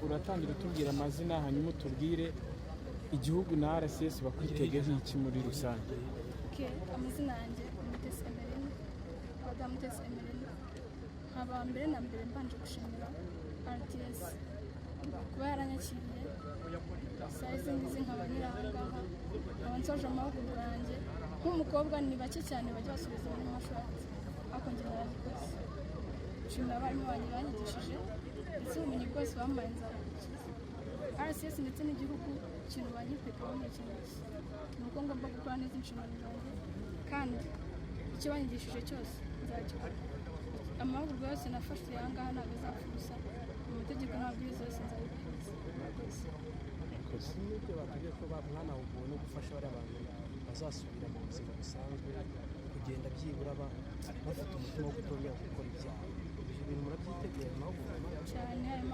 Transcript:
Uratangira utubwira amazina, hanyuma utubwire igihugu na RCS bakwitegeho iki muri rusange. Okay, amazina yanjye Mutesi Emeline, Madamu Mutesi Emeline. Nkaba mbere na mbere mbanje gushimira RTS kuba yaranyakiriye saa izi ngizi, nkaba nyiri aha ngaha, nkaba nsoje amahugurwa yanjye. Nk'umukobwa ni bake cyane bajya basubiza muri mashati, ariko njye narabikoze. Nshimira abarimu banjye banyigishije, ndetse ubumenyi bwose bampaye nzabukurikiza. RCS ndetse n'igihugu, ikintu banyitegaho ni iki ngiki: ni uko ngomba gukora neza inshingano zanjye, kandi icyo banyigishije cyose nzagikora. Amahugurwa yose nafashe aha ngaha ntabwo azapfa ubusa. Amategeko n'amabwiriza yose nzayubahiriza. Murakoze. Hari n'ibyo batubwiye ko mwanahuguwe no gufasha bariya bantu bazasubira mu buzima busanzwe kugenda byibura bafite umutima wo kutongera gukora ibyaha. Ibyo bintu murabyiteguye, ayo mahugurwa? Cyane, ayo.